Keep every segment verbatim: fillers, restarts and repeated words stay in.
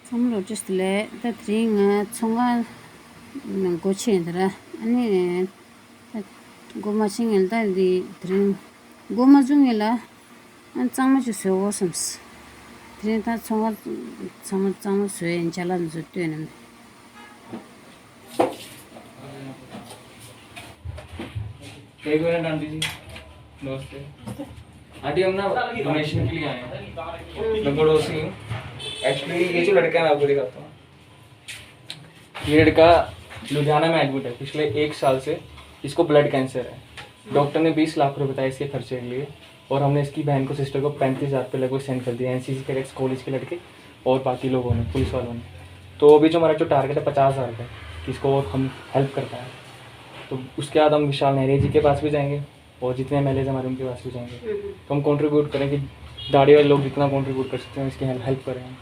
ཚང་མ་ལོ་བཀྲ་ཤིས་བདེ་ལེགས། ད་དེ་རིང་ང་ཚོང་ཁང་སྒོ་ཕྱེ་ཡིན་ད་ར། ཨ་ནི་ད་སྒོ་མ་ཕྱེ་ངེས་ལ། ད་འདི་དེ་རིང་སྒོ་མ་བཙུགས་ངེས་ལ། ཨ་གཙང་མ་ཅིག་བཟོ་དགོས་བསམས། དེ་རིང་ད་ཚོང་ཁང་ཚང་མ་གཙང་མ་བཟོ་ཡ་ཡིན། ཅ་ལག་འཛུལ་ལྟོས་ནམ། एक minute aunty जी। नमस्ते। आंटी, हम ना डोनेशन के लिए आए हैं। मैं पड़ोसी हूँ। एक्चुअली ये जो लड़का है, मैं आपको दिखाता हूँ। ये लड़का लुधियाना में एडमिट है पिछले एक साल से। इसको ब्लड कैंसर है। डॉक्टर ने बीस लाख रुपए बताए इसके खर्चे के लिए। और हमने इसकी बहन को, सिस्टर को पैंतीस हज़ार रुपये लगभग सेंड कर दिया एनसीसी कैडेट्स, कॉलेज के लड़के और बाकी लोगों ने, पुलिस वालों ने। तो अभी जो हमारा जो टारगेट है पचास हज़ार का, कि इसको और हम हेल्प कर पाएँ, तो उसके बाद हम विशाल नेहरे जी के पास भी जाएंगे और जितने एमएलए हमारे, उनके पास भी जाएंगे। तो हम कंट्रीब्यूट करें कि दाढ़ी वाले लोग जितना कंट्रीब्यूट कर सकते हैं, इसकी हेल्प हेल्प करें।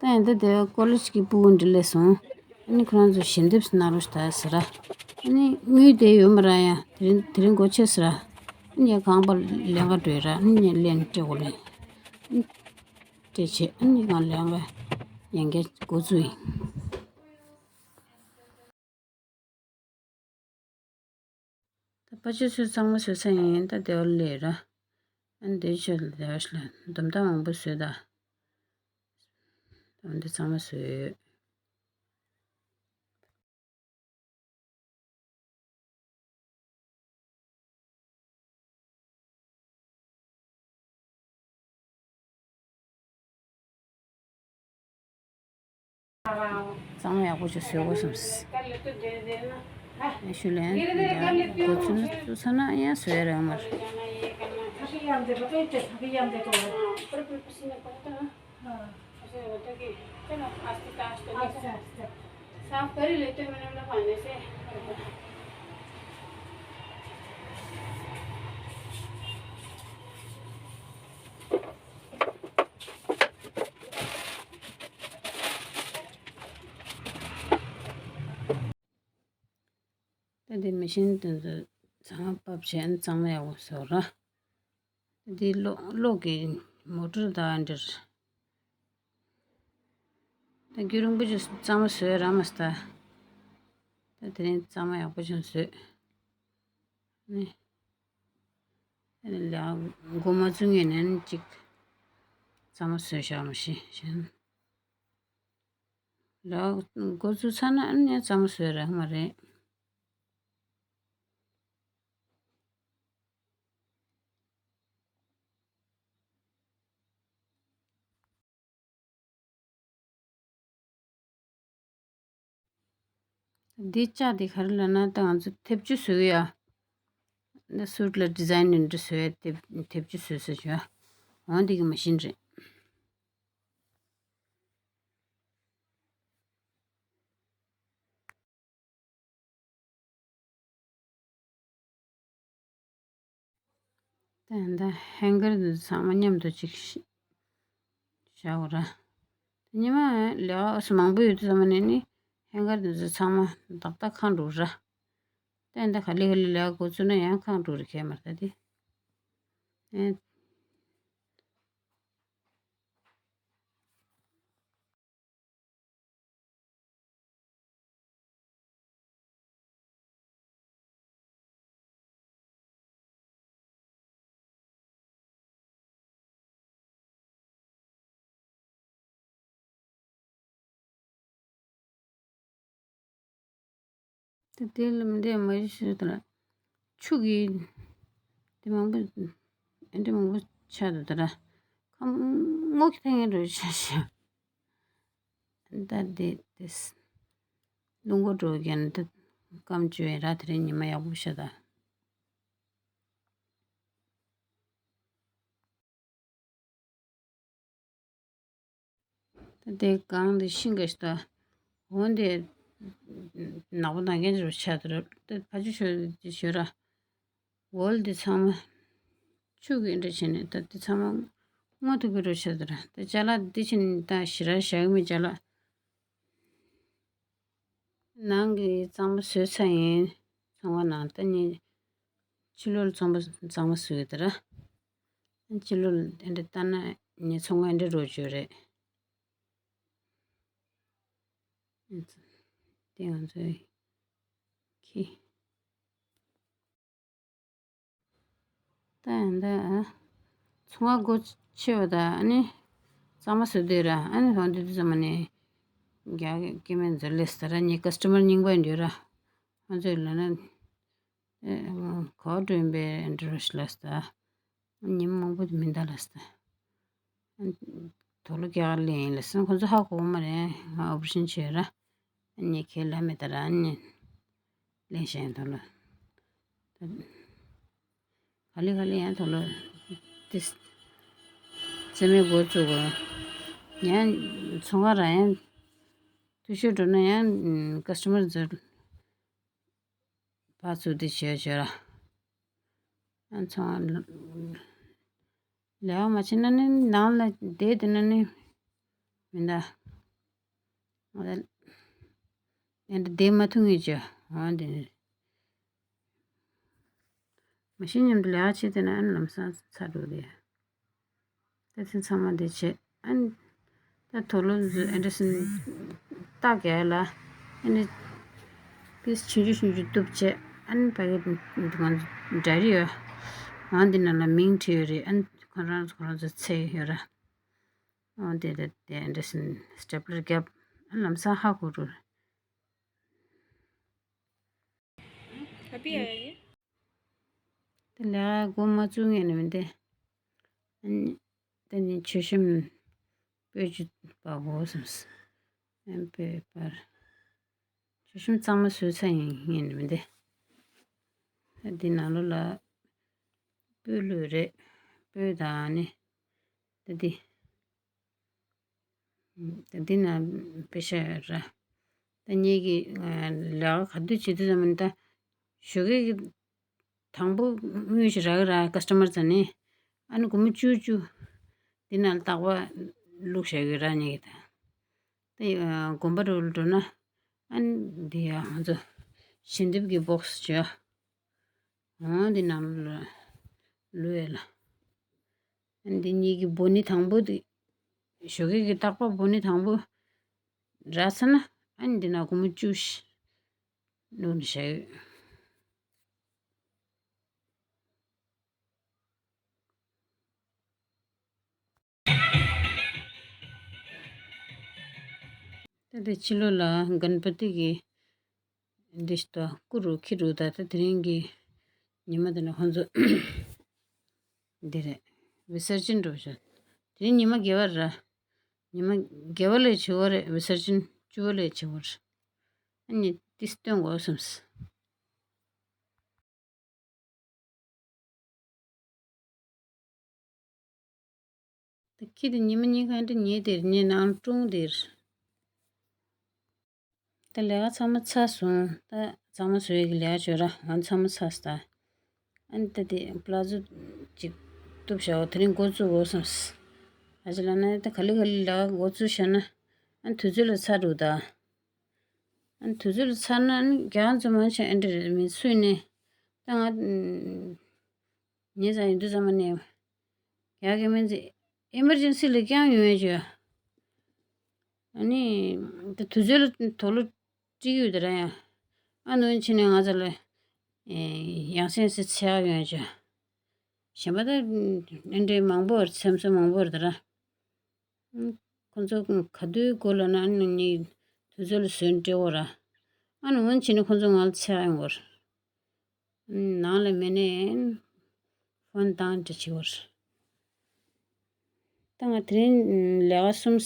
ད་ཡིན་ད་དེ་ཀོ་ལེ་ཇི་གི་སྤུ་གུ་འདི་སླེབས་སོང་། ཨ་ནི་ཁོ་རང་ཚོ་ཞལ་འདེབས་གནང་རོགས་ད་ཟེར་ར། ཨ་ནི་དངུལ་དེ་ཡོད་མ་ར་ཡ། དེ་རིང་དེ་རིང་སྒོ་ཕྱེ་ཟེར་ར། ཨ་ནི་ཡ་གང་པ་ལེན་ག་འགྲོ་ཡ་ར། ཨ་ནི་ཡ་ལེན་སྤྲད་དགོས་རེད། ཨ་ནི་སྤྲད་བྱས་ཨ་ནི་ཡང་ལེན་ག་ཡན་གྱི་འགོ་བཙུགས་ཡིན། ད་ཕ་ཆུ་ཚོད་གཙང་མ་བཟོས་ཚར་ཡིན། ད་སྡེ་བ་སླེབས་ར། ཨ་ནི་སྡེ་ཆོས་ལ་སྡེ་བ་ཞིག་ལ་འདོམ་ཐག་མང་པོ་བཟོས་ད། ད་འདི་གཙང་མ་བཟོས། གཙང་མ་ཡག་པོ་ཅིག་བཟོ་དགོས་བསམས། ཨེ་ཞུ་ལན་འདི་འགོ་ཚུགས་ཚུགས་ཚར་ན་ཡང་བཟོ་ཡ་རེད་མར། हाँ, ऊपर ऊपर पसीना पड़ता है। हाँ। ऐसे होता है कि चलो, आस्ते आस्ते, आस्ते, आस्ते। साफ कर ही लेते हैं, मैंने बोला, पानी से। ད་འདི་མེ་ཤིན་དེ་ཚོ་ཚང་མ་ཕབ་བྱས་ནས་གཙང་མ་ཡག་པོ་བཟོ་ར། འདི་གློག་གློག་གི་མོ་ཊར་དང་འདིར། ད་རྒྱུན་རིང་པོ་ཅིག་གཙང་མ་བཟོས་ར་མ་སྟ། ད་དེ་རིང་གཙང་མ་ཡག་པོ་ཅིག་བཟོས། ནི། ལ་སྒོ་མ་བཙུགས་ངེས་ནས་ཅིག་གཙང་མ་བཟོས་བཞག་མ་ཤེས་གཞན། ལ་འགོ་བཙུགས་ཚར་ན་ཨ་ནི་གཙང་མ་བཟོས་རག་མ་རེད། འདི་ལྕགས་འདི་ག་རེ་ལབ་ན། ད་ང་ཚོ་མཐེབ་ཆུ་བཟོ་གི་ཡ། ད་སུཊ་ལ་ཌི་ཛའིན་འདི་བཟོ་ཡ་མཐེབ་མཐེབ་ཆུ་བཟོ་ས་བྱོས། འོང་འདི་གི་མ་ཤིན་རེད། ད་ཡང་ད་ཧེང་གར་འདི་ཚོ་ཚང་མ་མཉམ་དུ་ཅིག་བཞག་གོ་ར། ཉི་མ་ལས་ཀ་སུ་མང་པོ་ཡོད་དུས་ཙམ་ནས་ནི་ཧེང་གར་འདི་ཚོ་ཚང་མ་ཏག་ཏག་ཁེངས་འགྲོ་ར། ད་ཡང་ད་ག་ལེ་ག་ལེ་ལས་ཀ་འགོ་བཙུགས་ན་ཡང་ཁེངས་འགྲོ་རེད་ཁྱད་མ་ར་ད་དེ། ཨེ། ད་དེ་ལ་མི་འདྲ་མ་ཞིག་ཞུ་དང་། ཆུ་གི་དེ་མང་པོ་ཨེ་འདྲ་མང་པོ་ཆགས་འདུག་ད་ར། ཁམ་སྔོ་གི་ཐང་ཡང་འགྲོ་ཆ་ཤ། ད་དེ་དེ་རླུང་འགོ་འགྲོ་གན་ད་སྐམ་བཅུ་ཡིན་ར། དེ་རིང་ཉི་མ་ཡག་པོ་ཤ་ད། ད་དེ་གང་དེ་ཤིང་ག་ཤ་ད། འོན་ཏེ་ནག་པོ་ནག་རྐྱང་ཅིག་རུ་ཆགས་འདུག་ར། ད་ཕ་ཆུ་ཤོར་དེ་ཤོར་ར། འོལ་འདི་ཚང་མ་ཆུ་གི་འདྲ་བྱས་ནས་ད་འདི་ཚང་མ་སྔོ་ཐུག་གི་རུ་ཆགས་འདུག་ར། ད་ཅ་ལག་འདི་བྱས་ནས་ད་ཞེ་དྲག་བཞག་གི་མེད་ཅ་ལག་ནང་གི་གཙང་མ་བཟོས་ཚར་ཡིན། ཚང་མ་ནང་ད་ནི་ ཕྱི་ལོགས་ལ་ཚོང་པ་གཙང་མ་བཟོས་ཡོད་དེ་ར། ཕྱི་ལོགས་ལ་ཨེ་འདྲ་ལྟ་ན་ངའི་ཚོང་ཁང་ཨེ་འདྲ་རོ་བཅོས་རེད། དེ་ང་ཚོའི་ཁྱི། ད་ཡང་ད་ཚོང་ཁང་སྒོ་ཕྱེ་བ་ད་ཨ་ནི་གཙང་མ་བཟོས་དུས་ར། ཨ་ནི་ཧོན་དུས་དུས་ཙམ་ནས་རྒྱ་སྐྱེ་དམན་ཚོ་སླེབས་ས་ར། ངའི་ཀ་སི་ཊ་མར་རྙིང་པ་ཡིན་དུས་ར། ང་ཚོས་ལབ་ན་ཨེ་ག་པར་འགྲོ་ཡིན་པས་འདྲི་རོགས་ཞེས་ལབ་ས། ཉིན་མང་པོ་མིན་ད་ལབ་ས། དུག་ལོག་རྒྱག་ག་སླེབས་ཡིན་ལབ་ས། ཁོ་ཚོ་ཧ་གོ་གི་མ་རེད། ང་ཨོ་པ་རེ་ཤན་བྱས་ར། ངས་ཁས་ལེན་མེད་ད་ར། ཨ་ནི་ལེན་བཞག་ཡིན། དུག་ལོག་ད་ག་ལེ་ག་ལེ་ཡང་དུག་ལོག་དེ་རྩེད་མོའི་འགོ་བཙུགས་པ། ཡང་ཚོང་ཁང་ར་ཡང་འཐུས་ཤོར་འགྲོ་ན་ཡང་ཀ་སི་ཊ་མར་ཚོ་ཕར་ཚུར་དེ་བྱས་བྱས་ར། ཨ་ཚང་ལས་ཀ་མ་བྱས་ན་ནི་ནང་ལ་བསྡད་དེ་ན་ནི་མི་འདའ། ཨ་ནི་བསྡད་མ་ཐུབ་ངེས་ཀྱི་འོ་འདི་ནི། མ་གཞི་མཉམ་དུ་ལས་ཀ་བྱེད་དེ་ན་ཨ་ནི་ལམ་སང་ཚར་འགྲོ་དེ། ད་དེ་ཚང་མ་འདི་བྱས། ཨ་ནི་ད་དུག་ལོག་ཚོ་ཨེ་འདྲ་སེ་བཏགས་རྒྱག་ལ། ཨ་ནི་པིས་ཆུང་ཆུང་ཆུང་ཆུང་གཏུབ་བྱས། ཨ་ནི་ཕ་གི་ང་ཚོ་འདྲ་རི་ཡོད། འོ་འདི་ནང་ལ་མིང་བྲིས་ཡོད་རེད། ཨ་ནི་ཁོ་རང་ཁོ་རང་ཚོ་ཚད་ཡོད་ར། འོ་དེ་དེ་དེ་ཨེ་འདྲ་སེ་སི་ཊེ་པ་ལར་བརྒྱབ། ཨ་ནི་ལམ་སང་ཧ་གོ་འགྲོ། ད་ལས་ཀ་འགོ་མ་བཙུགས་ངེས་ནི་མི་འདི། ཨ་ནི་ད་ནི་མཆོད་གཤོམ་སྤོས་ཅིག་སྤར་དགོས་བསམས། ཨ་ནི་སྤོས་སྤར། མཆོད་གཤོམ་གཙང་མ་བཟོས་ཚར་ཡིན་ངེས་ནི་མི་འདི། ད་འདི་ནང་ལོགས་ལ་སྤོས་བླུགས་རེད། སྤོས་དང་ནི་ད་འདི། ད་འདི་ན་པེ་ཤ་ར། ད་ངེད་ཀྱི་ལས་ཀ་ག་དུས་བྱེད་དུས་ཙམ་ནི་ད་ཞོགས་ཀས་ཀྱི་དང་པོ་དངུལ་ཞིག་རག་གི་ར། ཀ་སི་ཊ་མར་ཚོ་ནི། ཨ་ནི་སྒོར་མོ་བཅུ་བཅུ་འདི་ནང་ལྟག་པ་བླུགས་བཞག་གི་ར། ངེད་ཀྱི་ད་ད་དགོན་པ་རུ་འགྲོ་ན་ཨ་ནི་འདི་ཡ་ང་ཚོ་ཞལ་འདེབས་ཀྱི་བོག་སི་བྱོས། འོ་འདི་ནང་ལོགས་ལ་བླུགས་ཡ་ལ། ཨ་ནི་འདི་གཉིས་ཀྱི་སྦོ་ནི་དང་པོ་དེ། ཞོགས་ཀས་ཀྱི་རྟག་པར་སྦོ་ནི་དང་པོ་རག་ཚར་ན། ཨ་ནི་འདི་ན་སྒོར་མོ་བཅུ་བཞི་བླུགས་ནས་བཞག་ཡོད། ད་དེ་ཕྱི་ལོགས་ལ་གན་པ་ཏི་གི་འདི་ཞིག་ཏུ་ཀུ་རུ་ཁི་རུ་ད་ལྟ་དེ་རིང་གི་ཉི་མ་དེ་ནི་ཁོང་ཚོ་འདི་རེད། བི་སར་ཇིན་འགྲོ་ཤག་དེ་རིང་ཉི་མ་དགེ་བ་རེད། ཉི་མ་དགེ་བ་ལས་བྱེད་པ་རེད། བི་སར་ཇིན་བཅུ་པ་ལས་བྱེད་པ་རེད། ཨ་ནི་ཏིས་སྟོན་དགོས་བསམས། ད་ཁྱི་དེ་ཉི་མ་གཉིས་ཀ་འདྲ་ཉལ་དེར་ཉལ་ནང་ཀྲུང་དེར། ད་ལས་ཀ་ཚང་མ་ཚར་སོང་། ད་གཙང་མ་བཟོ་ཡས་ཀྱི་ལས་ཀ་བྱོས་ར། ང་ཚང་མ་ཚར་སོང་ད། ཨ་ནི་ད་དེ་པ་ལ་ཛོ་ཅིག་གཏུབ་བཞག་འོ། དེ་རིང་འགོ་བཙུགས་དགོས་བསམས། ཨ་ཅེ་ལ་ན་ད་ག་ལེ་ག་ལེ་ལས་ཀ་འགོ་བཙུགས་བཞག་ན་ཨ་ནི་དུས་ཚོད་ལ་ཚར་འགྲོ་ད། ཨ་ནི་དུས་ཚོད་ལ་ཚར་ན་ཨ་ནི་རྒྱ་མཚོ་མང་ཆེ་ཨ་འདྲ་རེད། མི་སུས་ནས་ད་ང་ཉེ་ཙམ་ཡིན་དུས་ཙམ་ནས་ཡག་གི་མིན་ཟེར། ཨེ་མར་ཇེན་སི་ལ་རྐྱང་ཡོང་ཡ་བྱོས། ཨ་ནི་ད་དུས་ཚོད་ལ་དུག་ལོག་སྤྲད་ཡོད་དེ་ར་ཡ། ཨ་ནི་ཕྱིན་ནས་ང་ཚོ་ལ་ཡང་སེ་སེ་ཚད་ཡོང་ཡ་བྱོས། གཞན་པ་ད་ཨ་འདྲའི་མང་པོ་རེད། ཚེམ་སོ་མང་པོ་རེད་དེ་ར། ཁོ་ཚོ་ག་དུས་དགོས་ལབ་ན་ཨ་ནི་ངས་དུས་ཚོད་ལ་བཟོས་ནས་སྤྲད་ཡོད་ར། ཨ་ནི་འོན་ཕྱིན་ནས་ཁོ་ཚོ་ང་ལ་ཚད་ཡོང་གི་རེད། ནང་ལ་མེད་ནའི་ཕོན་བཏང་འདྲ་བྱེད་པར། ད་ང་དེ་རིང་ལས་ཀ་གསུམ་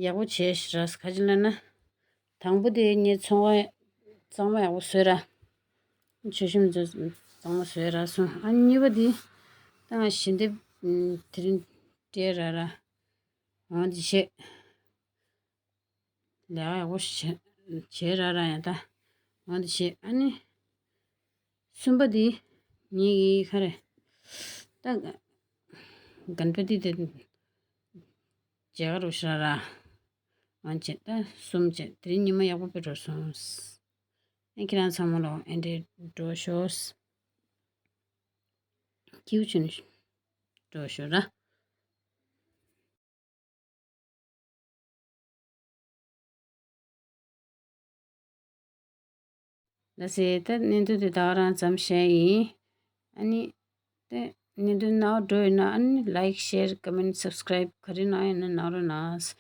ཡག་པོ་བྱས་ཤག་ར། ག་ཅི་ལབ་ན། དང་པོ་དེ་ངས་ཚོང་ཁང་གཙང་མ་ཡག་པོ་བཟོས་ར། མཆོད་གཤོམ་ཚོ་གཙང་མ་བཟོས་རག་སོང་། ཨ་གཉིས་པ་དེ་ད་ང་ཞལ་འདེབས་དེ་རིང་སྤྲད་རག་ར། འོ་འདི་བྱས། ལས་ཀ་ཡག་པོ་བྱས་བྱས་རག་ར་ཡ་ད། འོ་འདི་བྱས། ཨ་ནི་གསུམ་པ་འདི་ངེད་ཀྱི་ག་རེ་ད་གན་པ་ཏི་དེ་མཇལ་ཁ་རོགས་ཞུ་ར་ར། འོ་བྱས་ད་གསུམ་བྱས། དེ་རིང་ཉི་མ་ཡག་པོ་དཔེ་འགྲོ་སོང་། ཨ་ཁྱེད་རང་ཚང་མ་ལོ་ཨེ་འདྲའི་འགྲོ་ཤོག། ཁྱེའུ་ཆུན་འགྲོ་ཤོག་ར། ལགས་སེ། ད་གནད་དོན་དེ་ད་ག་རང་ཙམ་བཤད་ཡིན། ཨ་ནི། ད་གནད་དོན་ནང་འགྲོ་ཡོད་ན། ཨ་ནི་like, share, comment, subscribe ག་རེ་གནང་ཡོད་ན་གནང་རོགས་གནང་།